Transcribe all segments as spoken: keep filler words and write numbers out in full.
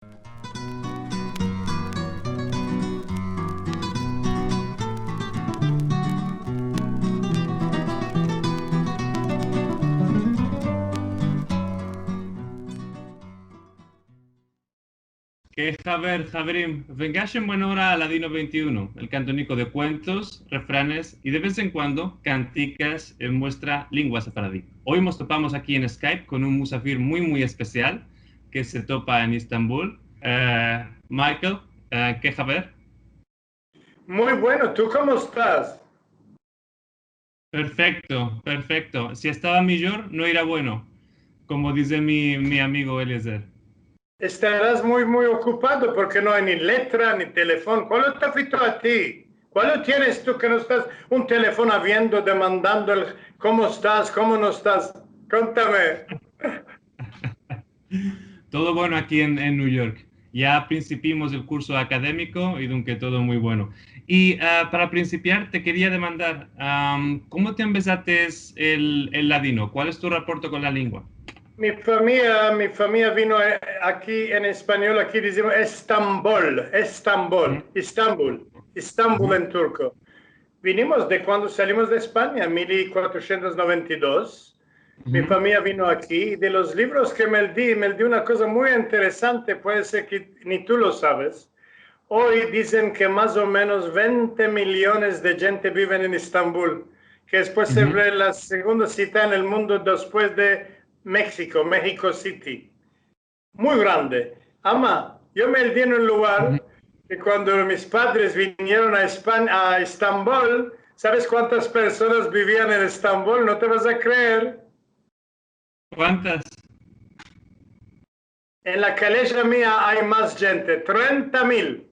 Ke haber, haverim, vengash en buena ora a Ladino vente i uno, el kantoniko de kuentos, refranes i de vez en kuando kantikas en muestra lengua sefaradi. Oy mos topamos aki en Skype kon un musafir muy, muy espesial ke se topa en Estambul. Eh, Michael, eh, ke haber? Muy bueno, tu komo estas? Perfekto, perfekto. Si estava mijor, no era bueno, komo dize mi, mi amigo Eliezer. Estaras muy, muy okupado porke no ay ni letra ni telefon. Kualo te afekto a ti? Kualo tienes tu ke no estas un telefon aviendo, demandando el komo estas, komo no estas? Kontame. Todo bueno aki en, en New York. Ya prinsipimos el kurso akademiko i dunke todo muy bueno. I, ah, para prinsipiar, te keria demandar, am, komo te ambezates el, el ladino? Kual es tu raporto kon la lengua? Mi famiya, mi famiya vino, eh, aki en espanyol, aki dizimos Estambol, Estambol, Istambul, Istambul en turko. Vinimos de kuando salimos de Espanya, mil kuatrosientos noventa i dos. Mi famiya vino aki, i de los livros ke meldi, meldi una koza muy interesante, puede ser ke ni tu lo saves. Oy dizen ke mas o menos vente miliones de djente biven en Istambul, ke despues se vole la segunda sivdad en el mundo despues de Meksiko, Mexico City. Muy grande. Ama, yo meldi en un lugar ke kuando mis padres vinieron a Espan-, a Istambul, saves kuantas personas bivian en Istambul? No te vas a kreer. Kuantas? En la kaleja mia ay mas djente, trenta mil.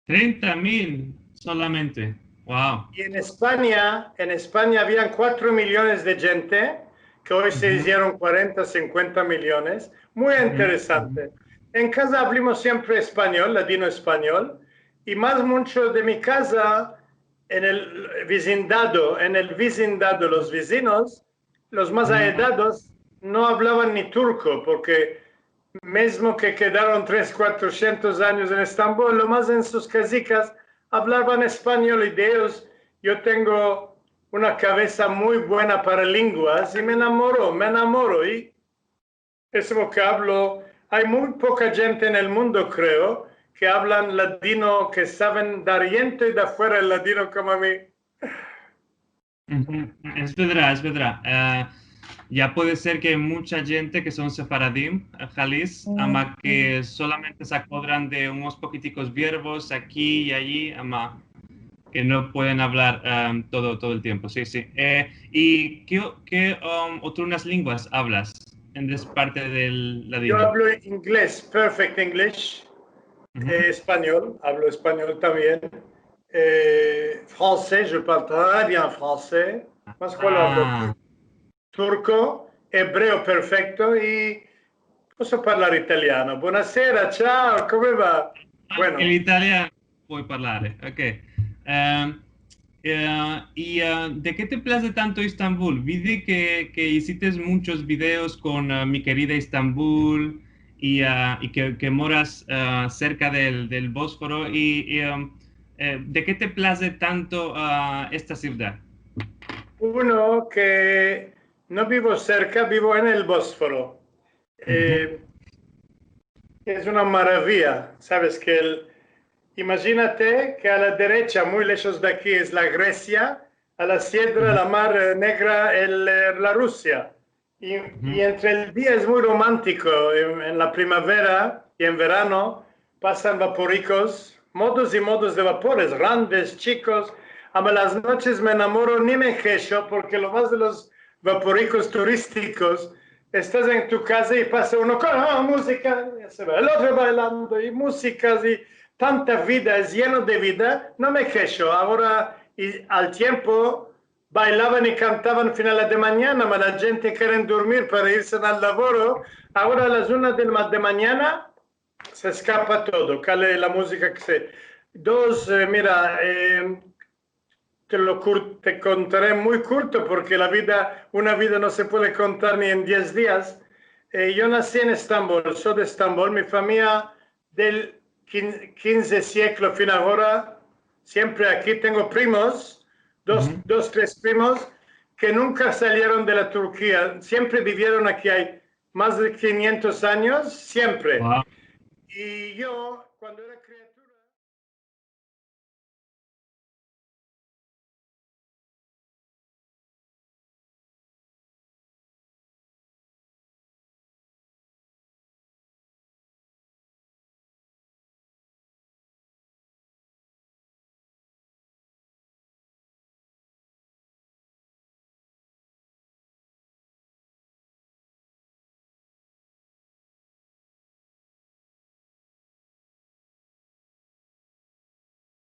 Trenta mil solamente. Wow. I en Espanya, en Espanya avian kuatro miliones de djente, ke oy se izieron kuarenta, sinkuenta miliones. Muy interesante. En kaza avlimos siempre espanyol, ladino-espanyol, i mas muncho de mi kaza, en el vizindado, en el vizindado, los vizinos, los mas aedados no avlavan ni turko, porke mizmo ke kedaron tres, kuatrosientos anyos en Istambul, lo mas en sus kazikas avlavan espanyol, i de eyos yo tengo una kavesa muy buena para lenguas, i me enamoro, me enamoro, i es lo ke avlo. Ay muy poka djente en el mundo, kreo, ke avlan ladino, ke saven de adientro i de afuera el ladino komo a mi. Es vedra, es vedra. Eh, ya puede ser ke ay muncha djente ke son sefaradim, eh, halis, ama ke solamente se akodran de unos pokitikos verbos aki i ayi, ama ke no pueden avlar, em, todo, todo el tiempo. Si, si. Eh, i ke, ke, em, otrunas lenguas avlas en desparte del ladino? Yo avlo inglez, perfect English, eh, espanyol, avlo espanyol tambien. Eh, fransez, je parle très bien fransez. Mas kual avlo? Turko, ebreo perfekto i pozo parlar italiano. Bonasera, ciao, kome va? Bueno. El italiano pol parlare, ok. Em, eh, i, eh, de ke te plaze tanto Istambul? Vidi ke, ke izites munchos videos kon, eh, mi kerida Istambul i, eh, i ke, ke moras, eh, serka del, del Bosforo i, i, em, eh, de ke te plaze tanto, ah, esta sivdad? Uno, ke no bivo serka, bivo en el Bosforo. Eh, es una maraviya, saves ke el, imajinate ke a la derecha, muy leshos de aki, es la Gresia, a la siedra, la Mar, eh, Negra, el, eh, la Rusia. I, i entre el dia es muy romantiko. En, en la primavera i en verano pasan vaporikos, modos i modos de vapores, grandes, chikos. Ama las noches me enamoro, ni me kesho, porke lo mas de los vaporikos turistikos, estas en tu kaza i pasa uno kon, ah, muzika, ya se va, el otro baylando, i muzikas, i tanta vida, es yeno de vida, no me kesho. Agora, i al tiempo, baylavan i kantavan final de manyana, ma la djente keren durmir para irse al lavoro. Agora a las una de la ma-, de manyana se eskapa todo, kale la muzika ke se. Dos, eh, mira, eh, te lo kur-, te kontare muy kurto, porke la vida, una vida no se puede kontar ni en diez dias. Eh, yo nasi en Estambol, so de Estambol. Mi famiya del kin- kinze siglo fin agora, siempre aki. Tengo primos, dos, Mhm. dos, tres primos ke nunka salieron de la Turkia, siempre bivieron aki. Ay mas de kinyentos anyos, siempre. Wow. I yo, kuando era kriatura,